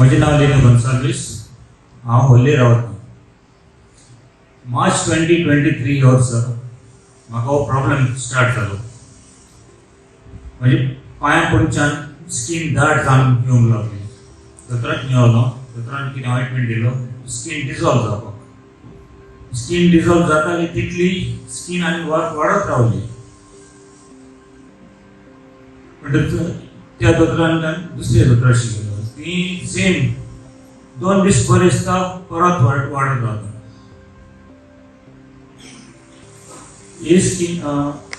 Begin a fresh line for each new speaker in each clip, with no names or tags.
म्हजें नांव लिनो गोन्साल्वीस. हांव होल्ले रावता. मार्च 2023 वर्सा म्हाका हो प्रॉब्लम स्टार्ट जालो. म्हजे पांया पोंदच्यान स्कीन दाट जावन येवंक लागली. दोतोराक मेवलो. दोतोरान कितें ऑयंटमेंट दिलो स्कीन डिजॉल्व जावपाक. स्कीन डिजॉल्व जाताली तितली स्कीन आनी वाडत रावली. म्हणटकच त्या दोतोरान दुसऱ्या दोतोराशी गेलो. ती सेम, 2 दीस बरें दिसता, परत वाडत रावता ही स्कीन.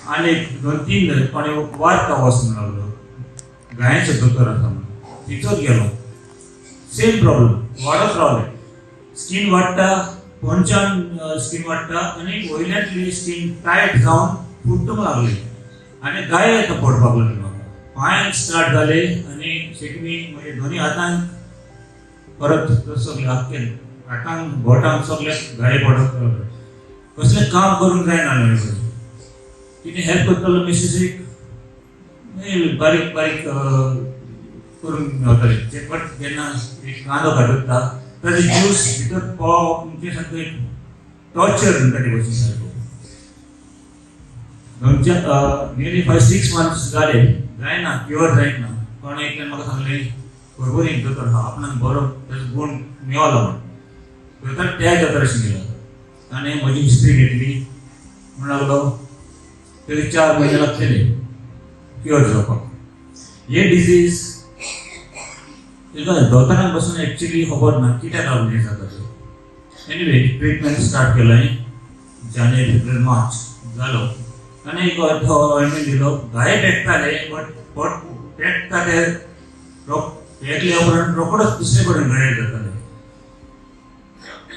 आनी एक दोन तीन कोणी वार्ता वचूंक लागलो, गायेचो दोतोर आसा म्हणून. तिचोच गेलो, सेम प्रॉब्लम वाडत रावले. स्कीन वाडटा, पोंदच्यान स्कीन वाडटा आनी वयल्यांतली स्कीन टायट जावन फुटूंक लागली आनी गाये आतां पडपाक लागली. म्हाका पांयांक स्टार्ट जाले आनी शेकमी म्हणजे दोनी हातांक, परत सगळे आख्खे हातांक, बोटांक सगळे घाये पडत रावले. कसलें काम करूंक जायना न्हय. कितें हेल्प करतलो मिसेसीक, बारीक बारीक करून मेवताले. बट जेन्ना एक कांदो काडटा, ताजे ज्यूस भितर पाव म्हणजे सारको एक टॉर्चर म्हणटा ते भशेन सारको. 2-4, नियरली 5-6 मंथ्स जाले, जायना, क्युअर जायना. कोण एकल्यान म्हाका सांगलें, खबर एक दोतोर आहा, आपणाक बरो ताजो गूण मेवलो म्हण. दोतोर त्या दोतोराशी गेलो. ताणें म्हजी हिस्ट्री घेतली. म्हणून लागलो, तरी 4 म्हयने लागतले क्युअर जावपाक हे डिजीज. तुका दोतोरांक बसून एक्चुली खबर ना कित्याक लागून हें जाता तें. एनिवे, ट्रिटमेंट स्टार्ट केलें. जानेवारी, फेब्रुवारी, मार्च जालो. आनी एक ऑयंटमेंट दिलो. घाये पेटताले, बट पोट पेटता ते पेटल्या उपरांत रोकडोच दुसरे कडेन घाये जाताले.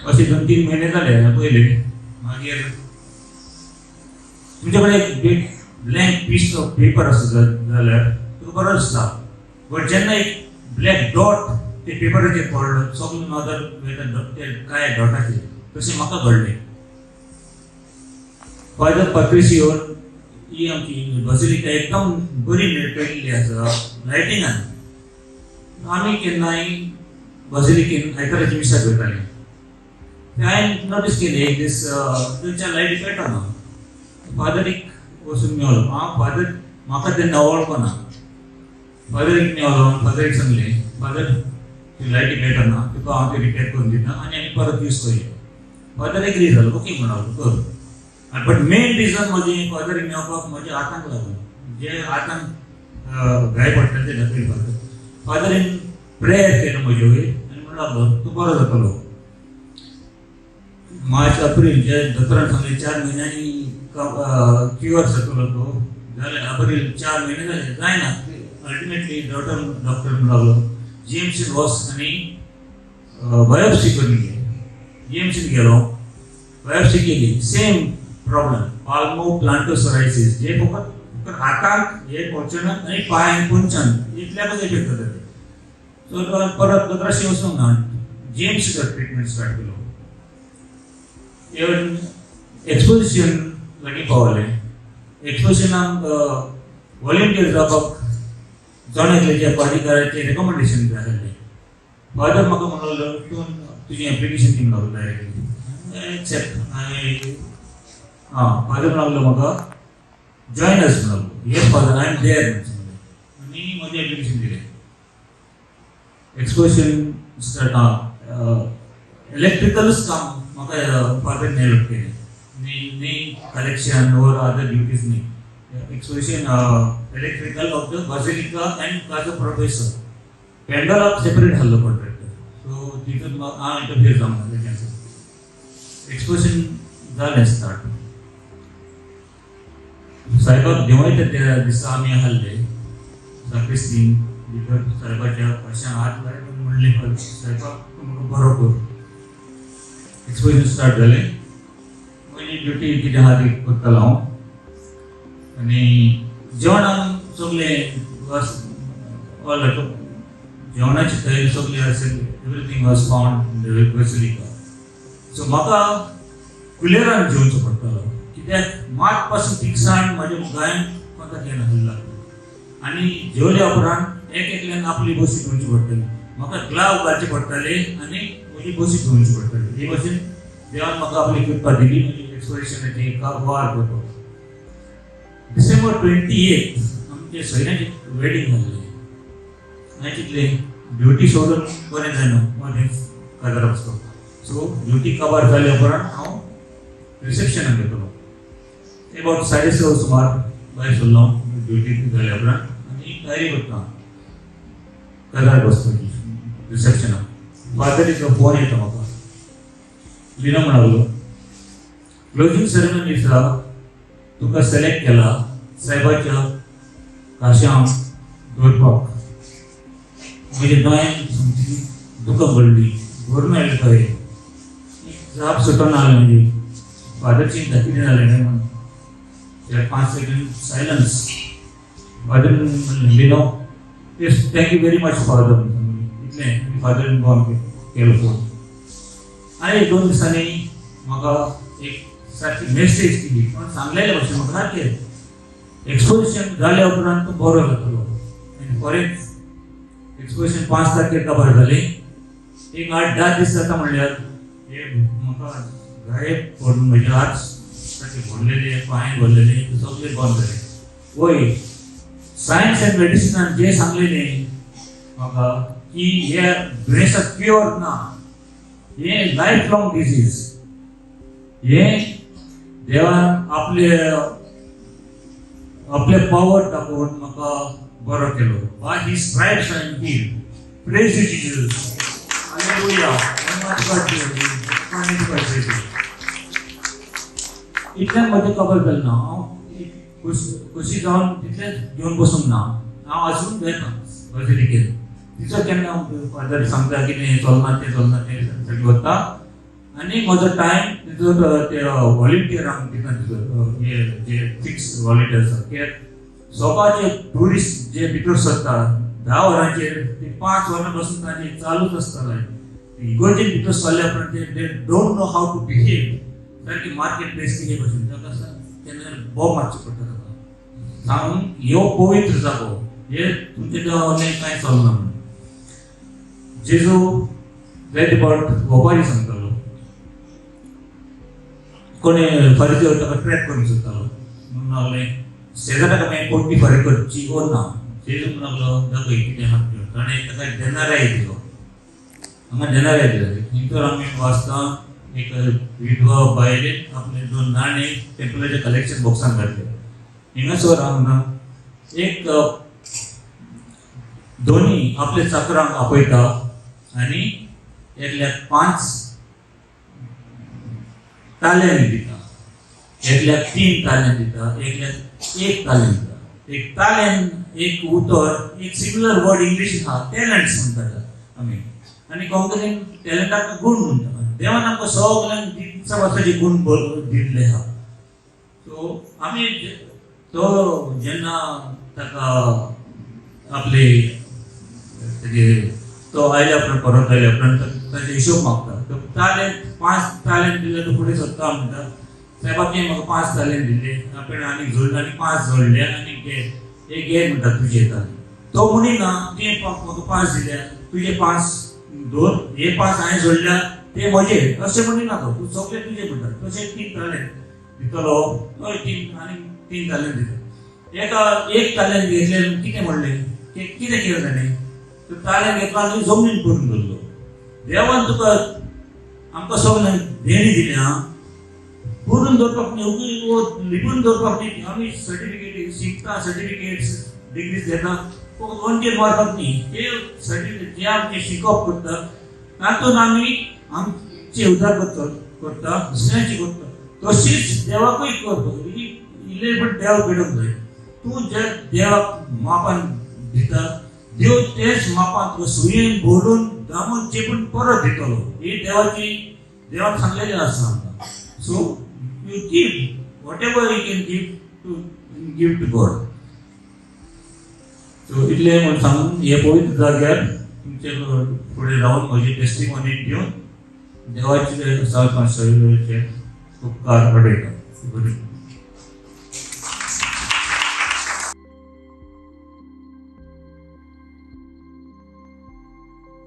अशे 2-3 म्हयने जाले पयले. मागीर तुमचे कडेन एक ब्लँक पीस ऑफ पेपर आसा जाल्यार तुका बरो दिसता, बट जेन्ना एक ब्लॅक डॉट ते पेपराचेर पडलो, सगळें नदर वयता ते काय डॉटाचेर. तशें म्हाका घडलें. फादर पात्रिसियोन ही आमची बसिलिका एकदम बरी पेटलेली आसा लायटिंगान. आमी केन्नाय बसिलिकेन आयताराची मिसाक वयताली. ते हांवें नोटीस केली, एक दीस थंयच्यान लायटी पेटना. फादरीक वचून मेवलो हांव. फादर म्हाका तेन्ना वळखना. फादरीक मेवलो. फादरीक सांगलें, फादर, ती लायटी पेटना, तुका हांव ती रिपेर करून दिता आनी आमी परत यूज करुया. फादर एग्री जालो. ओके म्हणलो, कर. बट मेन रिजन म्हजें फादरीक मेवपाक म्हज्या हातांक लागून, जे हातांक घाय पडटा ते दाखयले फादर. फादरीन प्रेयर केलें म्हजे वयर आनी म्हणून लागलो, तूं बरो जातलो. मार्च, एप्रील, जे दोतोरान सांगलें 4 म्हयन्यांनी क्युअर जातलो, तो जालें. एप्रील, 4 म्हयने जाले, जायना. अल्टिमेटली डॉक्टर डॉक्टर म्हणून लागलो, जीएमसीन वच आनी बायोप्सी करून घे. जीएमसीन गेलो, बायोप्सी केली. सेम प्रॉब्लम, पाल्मो प्लांटोसोरायसिस, जे फकत फकत हाताक हे पोचना आनी पांयांक पोंदच्यान इतल्याकच इफेक्ट जाता ते. सो परत दोतोराशी वचूंक ना. जीएमसीचो ट्रिटमेंट स्टार्ट केलो. इवन एक्सपोजिशन लागीं पावलें. एक्सपोजिशनाक व्हॉलेंटियर जावपाक जण एकल्याच्या प्राधिकाराचें रेकमेंडेशन जाय आसलें. फादर म्हाका म्हणलो, तूं तुजें एप्लिकेशन दिवंक लागलो डायरेक्टली एक्सेप्ट. हांवें आं फादर म्हणलो म्हाका, जॉयन अस म्हणलो. Yes Father, I am there म्हणून सांगलें आनी म्हजें एप्लिकेशन दिलें. Exposition start. इलेक्ट्रिकलूच काम म्हाका फादर हेल्प केलें, न्ही न्ही कलेक्शन ओर अदर ड्युटीज न्ही. Exposition electrical of the basilica and Casa Professor. पेंडॉलाक separate आहलो कॉन्ट्रॅक्टर, सो तितून हांव इंटरफियर जावंक ना. एक्सपोजिशन जालें स्टार्ट. साहेबाक देंवयता त्या दिसा आमी आहले साक्रिस्तीन भितर. साहेबाच्या पाशान हात लायत म्हणलें, साहेबाक, तूं म्हाका बरो कर. एक्सपोजिशन स्टार्ट जालें. म्हजी ड्युटी कितें आहा ती करतालो हांव आनी जेवणाक सगळें वॉज ऑल, जेवणाची तयारी सगळी आसली. Everything was found in the basilica. So म्हाका कुलेरान जेवचो पडटालो, कित्याक मात पासून तिखसाण म्हज्या गायन कोताक येनासली. आनी जेवल्या उपरांत एक एकल्यान आपली बशी घेवची पडटली. म्हाका ग्लाव घालचे पडटाले आनी म्हजी बसी धुवची पडटाली. हे भशेन देवान म्हाका आपली कृपा दिली, म्हजी एक्सपोजिशनाची वार करपाक. डिसेंबर 28 आमच्या सोयऱ्याची वेडींग जाल्लें. हांवें चिंतलें, ड्युटी सोडून बरें जायना मदें काजार वचपाक. सो ड्युटी काबार जाल्या उपरांत हांव रिसेप्शनाक येतलो. एबाउट 6:30 सुमार भायर सरलो ड्युटी जाल्या उपरांत आनी तयारी करता काजार बसपाची रिसेप्शनाक. फादरीचो फोन येता म्हाका. लिना म्हण लागलो, क्लोजींग सेरेमनी दिसा तुका सिलेक्ट केला साहेबाच्या काशांव दवरपाक. म्हज्या दोळ्यान सामकी दुकां पडली, भरून आयले खंय. जाप सुटोन आसलें. म्हणजे फादर चिंता, कितें जालें काय म्हणून. 4-5 सेकंड सायलन्स. फादर म्हणलें, "लिनो." "Yes, thank you very much, Father." इतलें फादरीन बंद केलो फोन. आनी 2 दिसांनी म्हाका एक सारकी मेसेज केली. पण सांगलेले भशेन म्हाका सारकें एक्सपोजिशन जाल्या उपरांत तो बरो जातलो. आनी खरेंच एक्सपोजिशन 5 तारखेर काबार जालें. एक 8-10 दीस जाता म्हणल्यार हे म्हाका घाये पडून म्हजे हात सारके भरलेले, पांय भरलेले, सगळे बंद जाले. वय, सायन्स अँड मेडिसिनान जे सांगलेले म्हाका की हे दुयेंसाक क्युअर ना, हे लायफ लॉंग डिजीज, हे देवान आपले आपले पावर दाखोवन म्हाका बरो केलो. By His stripes I am healed. Praise you, Jesus. Hallelujah. महिमा तुका. इतल्यान म्हजें कबर जालें ना. हांव खोशी जावन तितलेंच घेवन बसूंक ना. हांव अजून वेता बजिलिकेन. तिचो केन्ना फादर सांगता कितें चलना तें चलना तें सगळें वता आनी म्हजो टायम तिचो ते व्हॉलिंटियरांक दिता. तिचो हे जे फिक्स व्हॉलिंटियर आसा, कित्याक सोपाचे ट्युरिस्ट जे भितर सरता 10 वरांचेर, ते 5 वरां बसून तांचे चालूच आसता लायफ. इगर्जेन भितर सरल्या उपरांत ते they don't know how to behave. सारकी मार्केट प्लेस कितें भशेन ताका केन्ना बोब मारचें पडटा ताका सांगून, ह्यो पवित्र जागो, हे तुमचे देवाने कांय चलना म्हणून. जेजू जायते फावट वपारी सांगतालो. कोणी फारीक ताका ट्रॅप करूंक सोदतालो. म्हणून लागले, शेजाऱ्याक मागीर पोटी फारीक करची ओ ना. जेजू म्हणून लागलो, दाखय कितें आहा तें. ताणें ताका देनाराय दिलो. हांगा देनाराय दिलो. थंयसर आमी वाचता, एक विधवा बायलेन आपले दोन नाणे टेम्पलाच्या कलेक्शन बॉक्सान घातले. हिंगासर हांगा एक धनी आपल्या चाकरांक आपयता आनी एकल्याक 5 तालेंत दिता, एकल्याक 3 तालेंत दिता, एकल्याक 1 तालेंत दिता. एक तालेंत एक उतर, एक सिमिलर वर्ड इंग्लिशीन आहा, टॅलंट्स म्हणटात आमी आनी कोंकणीन टॅलंटाक गूण म्हणटा. देवान आमकां सगल्यांक दिसा वर्साचे गूण दिल्ले आहा. सो आमी तो जेन्ना ताका आपले तेजे तो आयल्या उपरांत, परत आयल्या उपरांत ताचे हिशोब मागता. तो तालेंत, 5 तालेंत दिले. तो फुडें सरता, म्हणटा, साहेबा, तुवें म्हाका 5 तालेंत दिले, आपणे आनी जोडले आनी 5 जोडले आनी घे, हे घे म्हणटा तुजे तालेंत. तो म्हणिना, तुवें म्हाका 5 दिल्या, तुजे 5 दोन, हे 5 हांवें जोडल्या ते म्हजे, अशें म्हणिना तो. तूं सगळे तुजे म्हणटा. तशें 3 तालेंत दितलो तो 3 आनी 3 तालेंत दिता. एका 1 तालेंत घेतले. कितें म्हणलें? कितें केलें ताणें? तो तालेंत घेतलो आनी जमनीन पडून दवरलो. देवान तुका आमकां सगळ्यांक देणी दिल्या, पुरून दवरपाक न्ही, उगी लिपून दवरपाक न्ही. आमी सर्टिफिकेट शिकता, सर्टिफिकेट्स, डिग्रीज घेता, फक्त वण्टीर मारपाक न्ही. ते सर्टिफिकेट जे आमचें शिकप करता, तातूंत आमी आमचे उदार करता, दुसऱ्यांची करता, तशीच देवाकूय करता. इल्लें पण देव पेटोवंक जाय. तूं जे देवाक मापान दिता, देव तेच मापान तुका सुयेन भरून, दामून चेपून परत दितलो. ही देवाची, देवान सांगलेलें आसा आमकां. So you give whatever you can give to give to God. So इतलें म्हूण सांगून, हे पवित्र जाग्यार तुमचे फुडें रावन म्हजी टेस्टिमोनी दिवन देवाचे सात उपकार वाडयता. बरें.